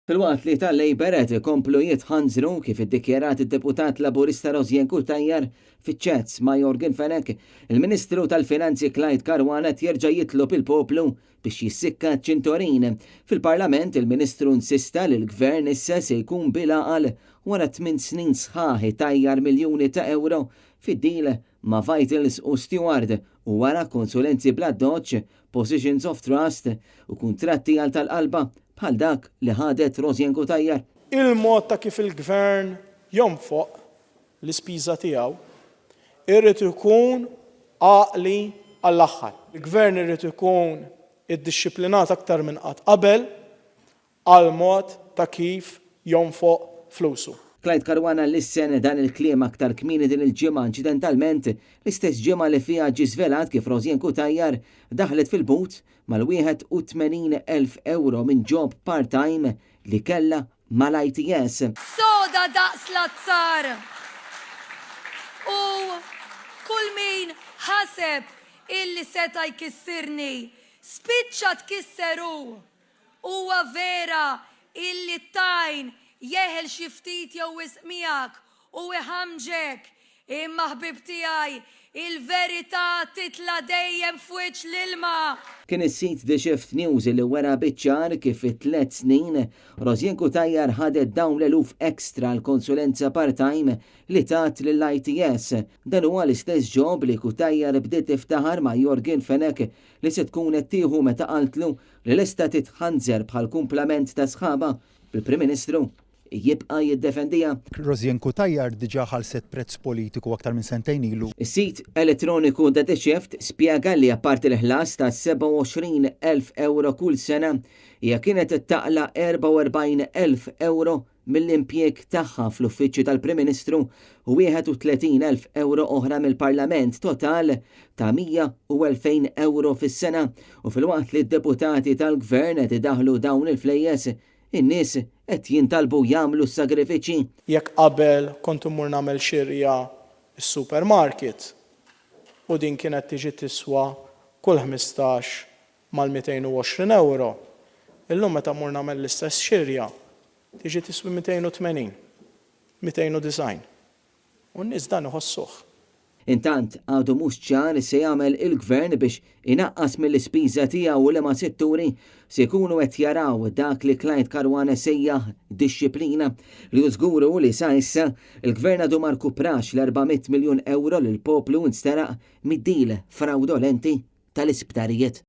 Filwaqt li tal-Labour qed ikomplu jitħanżru kif iddikjarat id-Deputat Laburista Rosianne Cutajar fiċ-chats ma' Yorgen Fenech, il-Ministru tal-Finanzi Clyde Caruana qed jerġa' jitlob il-poplu biex jissikka ċ-ċintorin. Fil-Parlament il-Ministru insista li l-Gvern issa se jkun bil-għaqal wara tmin snin sħaħ itajjar miljuni ta' ewro fid-deal ma' Vitals u Steward u wara konsulenzi bl-addoċċ, positions of trust u kuntratti għal tal-qalba bħal dak li ħadet Rosianne Cutajar. Il-mod ta' kif il-Gvern jonfoq l-ispiża tiegħu irid ikun għaqli għall-aħħar. Il-Gvern irid ikun iddixxiplinat aktar minn qatt qabel għall-mod ta' kif jonfoq flusu. Clyde Caruana lissen dan il-kliem aktar kmieni din il-ġimgħa, inċidentalment l-istess ġimgħa li fiha ġie żvelat kif Rosianne Cutajar daħlet fil-but mal-81,000 ewro minn job part-time li kellha mal-ITS. Soda daqs l-azzar! U kull min ħaseb illi seta' jkissirni, spiċċa tkisser hu! Huwa vera illi t-tajn jeħel xi ftit jew wisq miegħek u iħammġek, imma ħbieb tiegħi, il-verità titla' dejjem f'wiċċ l-ilma! Kien is-sit The Shift News li wera biċ-ċar kif fi tliet snin, Rosianne Cutajar ħadet dawn l-eluf extra għal konsulenza part-time li tat lill-ITS. Dan huwa l-istess job li Cutajar bdiet tiftaħar ma' Yorgen Fenech li se tkun qed tieħu meta qaltlu li lesta titħanżer bħal kumplament ta' sħabha, bil-Prim Ministru jibqa' jiddefendiha. Rosianne Cutajar diġà ħallset prezz politiku aktar minn sentejn ilu. Is-sit elettroniku The Shift spjega li apparti l-ħlas ta' 27,000 ewro kull sena, hija kienet taqla' 44,000 ewro mill-impjieg tagħha fl-Uffiċċju tal-Prim Ministru u 31,000 ewro oħra mill-Parlament, total ta' 102,000 ewro fis-sena. U filwaqt li d-deputati tal-Gvern qed idaħħlu dawn il-flejjes, in-nies qed jintalbu jagħmlu s-sagrifiċċji. Jekk qabel kont immur nagħmel xirja s-supermarket u din kienet tiġi tiswa kull 15 mal-220 ewro, illum meta mmur nagħmel l-istess xirja tiġi tiswi 280, 290. U n-nies dan iħossuh. Intant, għadu mhux ċar x'se jagħmel il-Gvern biex inaqqas mill-ispiża tiegħu u liema setturi se jkunu qed jaraw dak li Clyde Caruana sejjaħ dixxiplina li hu żgur hu li sa issa l-Gvern għadu ma rkuprax l-400 miljun ewro li l-poplu nsteraq mid-deal frawdolenti tal-isptarijiet.